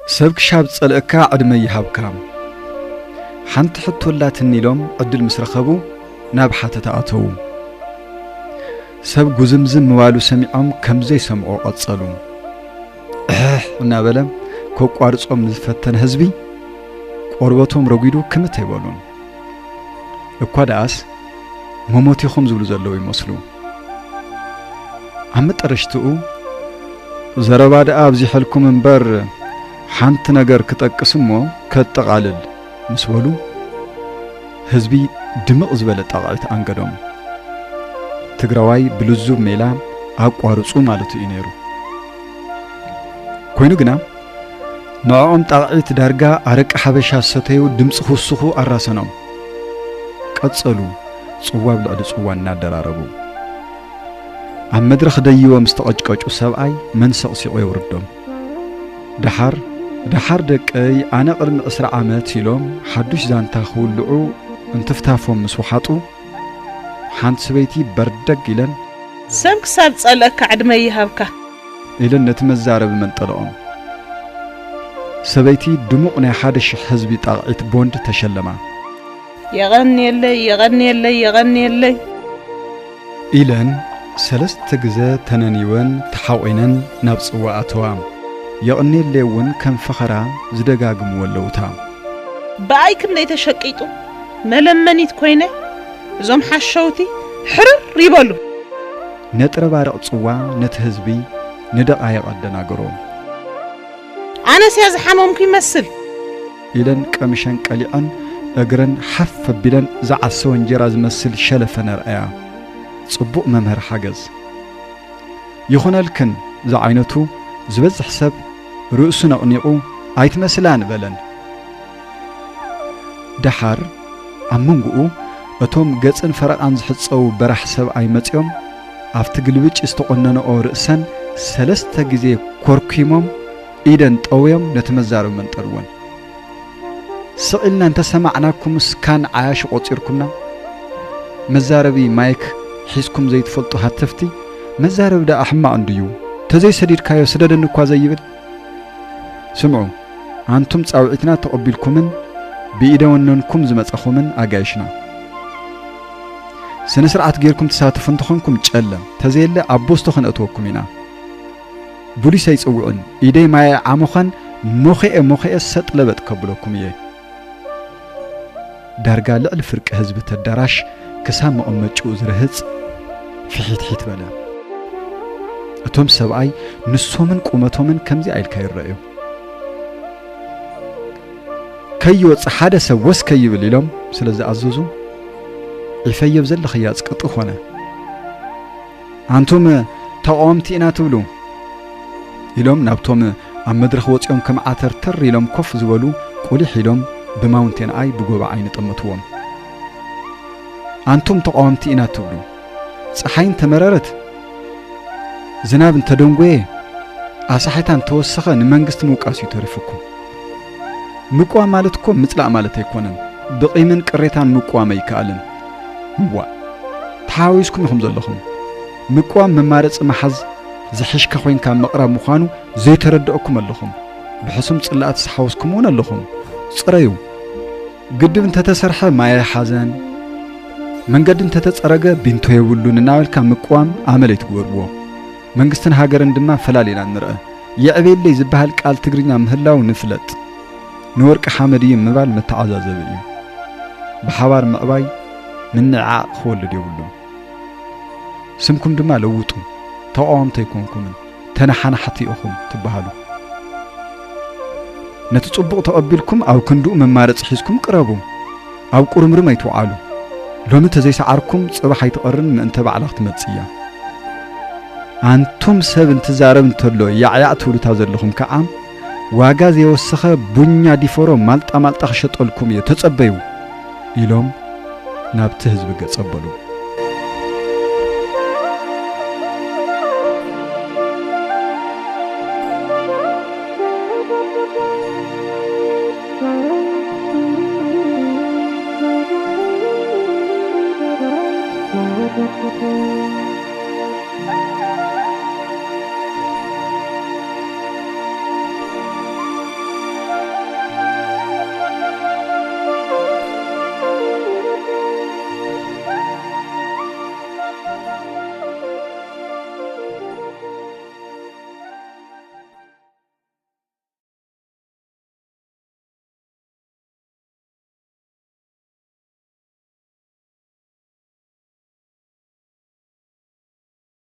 ሰብ ክሻብ ጸልእካ ዕድመ ይሃብካ። ሓንቲ ሕቶ ኣላትኒ ኢሎም ዕድል ምስ ረኸቡ ናብ ሓተታ ኣተዉ። ሰብ ጉዝምዝም ምባሉ ሰሚዖም ከም ዘይሰምዑ ቀጸሉ። እሕሕ እናበለ ከቋርጾም ንዝፈተነ ህዝቢ ቆርበቶም ረጒዱ ክምት ኣይበሉን። እኳ ደኣስ መሞቲኹም ዝብሉ ዘለዉ ይመስሉ። ኣብ መጠረሽትኡ ዘረባ ደኣ ኣብዚሐልኩም እምበር ሓንቲ ነገር ክጠቅስ እሞ ከጠቓልል ምስ በሉ ህዝቢ ድምቕ ዝበለ ጣቕዒት ኣንገዶም። ትግራዋይ ብልዙብ ሜላ ኣቋርጹ ማለቱ እዩ ነይሩ። ኮይኑ ግና ንዕኦም ጣቕዒት ዳርጋ ኣረቂ ሓበሻ ዝሰተዩ ድምፂ ክውስኹ ኣራሰኖም። ቀጸሉ ጽዋ ኣብ ልዕሊ ጽዋ እናደራረቡ። ኣብ መድረኽ ደይቦም ዝተቐጭቀጩ ሰብኣይ መን ሰቕሲቑ የውርዶም። ደሓር ደሓር ደቀይ ኣነ ቅድሚ ዕስራ ዓመት ኢሎም ሓዱሽ ዛንታ ክውልዑ እንትፍታፎም ምስ ወሓጡ ሓንቲ ሰበይቲ በርደግ ኢለን ሰብ ክሳብ ጸልእካ ዕድመ ይሃብካ። ኢለን ነቲ መዛረቢ መንጠልኦም። ሰበይቲ ድሙቕ ናይ ሓደ ሽሕ ህዝቢ ጣቕዒት ቦንድ ተሸለማ። የቐንየለይ የቐንየለይ የቐንየለይ። ኢለን ሰለስተ ግዘ ተነኒወን ተሓቒነን ናብ ጽዋ ኣተዋ። የቕንየለይ እውን ከም ፈኸራ ዝደጋግምዎ ኣለውታ። ብኣይ ክንደይ ተሸቂጡ መለመኒት ኮይነ እዞም ሓሸውቲ ሕርር ይበሉ። ነጥረባርቕ ጽዋ ነቲ ህዝቢ ንደቓይቕ ኣደናገሮ። ኣነስ እያ ዝሓመምኩ ይመስል። ኢለን ቀሚሸን ቀሊዐን እግረን ሓፍ ኣቢለን ዝዓሰወ እንጀራ ዝመስል ሸለፈ ነርኣያ። ጽቡቕ መምህር ሓገዝ። ይኹነልክን ዝዓይነቱ ዝበዝሕ ሰብ ርእሱ ነቕኒቑ ኣይትመስላን በለን። ደሓር ኣብ መንጎኡ እቶም ገጽን ፈረቓን ዝሕጸቡ በራሕ ሰብኣይ መጺኦም ኣብቲ ግልብጭ ዝተቖነንኦ ርእሰን ሰለስተ ግዜ ኮርኲሞም ኢደን ጠውዮም ነቲ መዛረቢ መንጠልወን። ስቕ ኢልና እንተሰማዕናኩምስ ካን ዓያሹ ቆጺርኩምና? መዛረቢ ማይክ ሒዝኩም ዘይትፈልጡ ሃተፍቲ፣ መዛረቢ ደኣ ሕማቕ እንድዩ፣ ተዘይሰዲድካዮ ስደደኒ እኳ ዘይብል። ስምዑ፣ ኣንቱም ጻውዒትና ተቐቢልኩምን ብኢደ ወነንኩም ዝመጻኹምን ኣጋይሽና፣ ስነ ስርዓት ጌርኩም ትሳተፉ እንተኾንኩም ጨለም፣ ተዘየለ ኣብ ቦስቶ ከነእትወኩም ኢና። ቡሊስ ኣይጽውዕን፣ ኢደይ ማየ ዓሞኸን ሞኸኤ ሞኸኤ ሰጥ ለበጥ ከብለኩም እየ። ዳርጋ ልዕሊ ፍርቂ ህዝቢ ተዳራሽ ክሳብ መቐመጭኡ ዝርህጽ ፍሒትሒት በለ። እቶም ሰብኣይ ንሶምን ቁመቶምን ከምዚኣ ኢልካ ይረኣዩ። ከይወጽእ ሓደ ሰብ ወስ ከይብል ኢሎም ስለ ዝኣዘዙ፣ ዒፈዮ ኣብ ዘለኽያ ኣጽቅጢ ኾነ። ኣንቱም ተቓወምቲ ኢና ትብሉ ኢሎም ናብቶም ኣብ መድረኽ ወጺኦም ከም ዓተር ተር ኢሎም ኮፍ ዝበሉ ቁሊሕ ኢሎም ብማውንቴን ኣይ ብጎቦ ዓይኒ ጠመትዎም። ኣንቱም ተቓወምቲ ኢና ትብሉ፣ ጸሓይ እንተመረረት፣ ዝናብ እንተደንጎየ፣ ኣሳሒታ እንተወሰኸ ንመንግስቲ ምውቃስ እዩ ተሪፉኩም። ምቅዋም ማለት እኮ ምጽላእ ማለት ኣይኮነን። ብቂምን ቅሬታን ምቅዋም ኣይከኣልን። እዋእ፣ ተሓዋዊስኩም ኢኹም ዘለኹም። ምቅዋም መማረጺ ምሓዝ ዝሕሽካ ኮይንካ ምቕራብ ምዃኑ ዘይተረደእኩም ኣለኹም። ብሕሱም ጽላኣት ዝሓወስኩም እውን ኣለኹም። ጽረዩ። ግድብ እንተተሰርሐ ማይ ኣይሓዘን፣ መንገዲ እንተተጸረገ ቢንቶ የብሉን እናበልካ ምቅዋም ኣመል ኣይትግበርዎ። መንግስትን ሃገርን ድማ ፈላሊና ንርአ። የዕቤለይ ዝበሃል ቃል ትግርኛ ምህላው ንፍለጥ። ንወርቂ ሓመድ እዩ ምባል መተዓዛዘቢ እዩ። ብሓባር ምዕባይ ምንዕዓቕ ክወልድ የብሉን። ስምኩም ድማ ለውጡ። ተቓወምቲ ኣይኮንኩምን፣ ተነሓናሕቲ ኢኹም ትበሃሉ። ነቲ ጽቡቕ ተቐቢልኩም ኣብ ክንድኡ መማረጺ ሒዝኩም ቅረቡ። ኣብ ቁርምርም ኣይትውዓሉ። ሎሚ ተዘይሰዓርኩም ጽባሕ ኣይትቐርን ምእንተ ባዕላ ክትመጽእ እያ። ኣንቱም ሰብ እንትዛረብ እንተሎ ያዕያዕ ትብሉታ ዘለኹም ከኣ ዋጋ ዘይወሰኸ ቡኛ ዲፎሮ ማልጣ ማልጣ ክሸጠልኩም እየ ተጸበዩ ኢሎም ናብቲ ህዝቢ ገጸ በሉ።